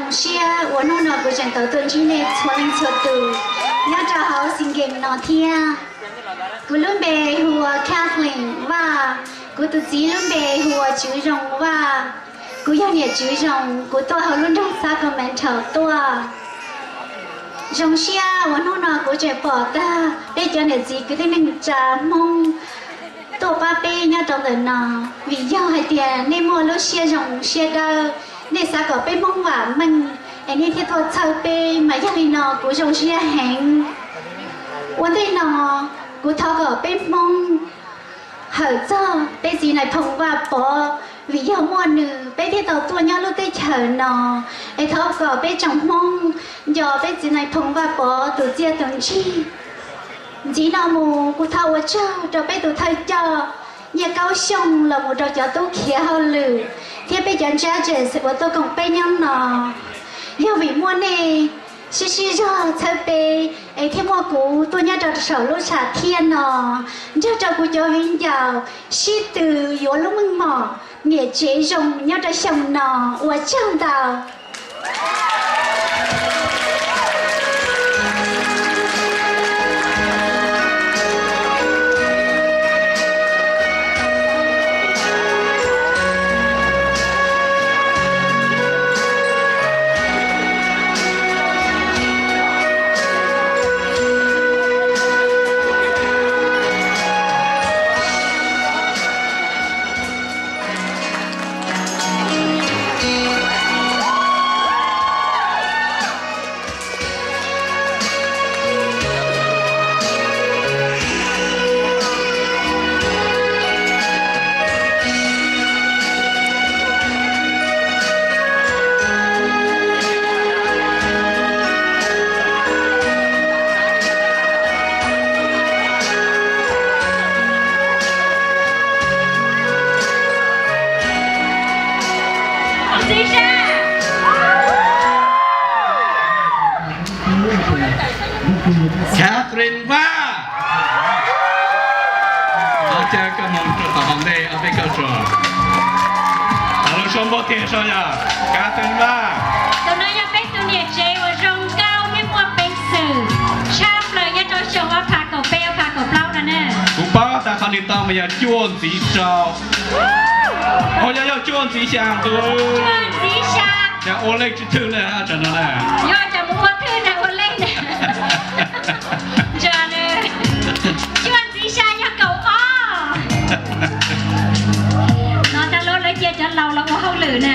Zoo siab uas hnub no kuv tseem tau tuaj ntsib nej txhua leej txhua tus nyob rau hauv Xeev Khees no thiab. Kuv lub npe hu ua Kathleen Vaj, kuv tus txiv lub npe hu ua Tswv Zoo Vaj. Kuv yog niam Tswv Zoo, kuv tuaj hauv lub nroog Sacramento tuaj. Zoo siab uas hnub no kuv tseem pom tag peb cov niam txiv kwv tij neej tsa Hmoob tuaj pab peb nyob rau ntawm no, vim yog hais tias nej muaj lub siab zoo siab dawb, nej xav kom peb Hmoob vam meej, es nej thiaj tuaj txhawb peb, mas yog li no kuv zoo siab heev. Ua ntej no, kuv thov kom peb Hmoob hawm txog peb txiv Nais Phoo Vaj Pov, vim yog muaj nws peb thiaj tau tuaj nyob lub teb chaws no. Es thov kom peb tsoom Hmoob nco peb txiv Nais Phoo Vaj Pov tus txiaj tus ntsig. Ntxiv no mus kuv thov ua tsaug rau peb tus thawj coj Nyiaj Kaub Xyooj los mus rau cov tub khiav hauj lwm thiab peb cov judges uas tuaj koom peb nyob no. Yog vim muaj nej sib sib zog txhawb peb es thiaj muaj kuv tuaj nyob rau saum lub sam thiaj no, nrog rau kuv cov viv ncaus sib tw yuav lub meej mom niam tsev zoo nyob rau xyoo no. Ua tsaug ntau. Catherine Vaj. Ob cag koj mus rau tom hauv ntej ob peb kauj ruam. Los sau npau tiag sau yog Catherine Vaj. Tus no yog peb tus niam tsev uas zoo nkauj thiab muaj peev xwm tshaj plaws nyob rau xyoo ob phav kaum peb ob phav kaum plaub no na. Kuv paub tas qhov nws tau mas yog Cuaj Ntxiv Sa. Ua yog, yog Cuaj Ntxiv Xya tus. Cuaj Ntxiv Xya. Yog ua leej tsis thwj ne, tam no na. Yog cov mus ua thwj na ua leej na. Ntsa na. Cuaj Ntxiv Xya yog kaum ob. No tag lub lawv cia cov laus los ua hauj lwm na.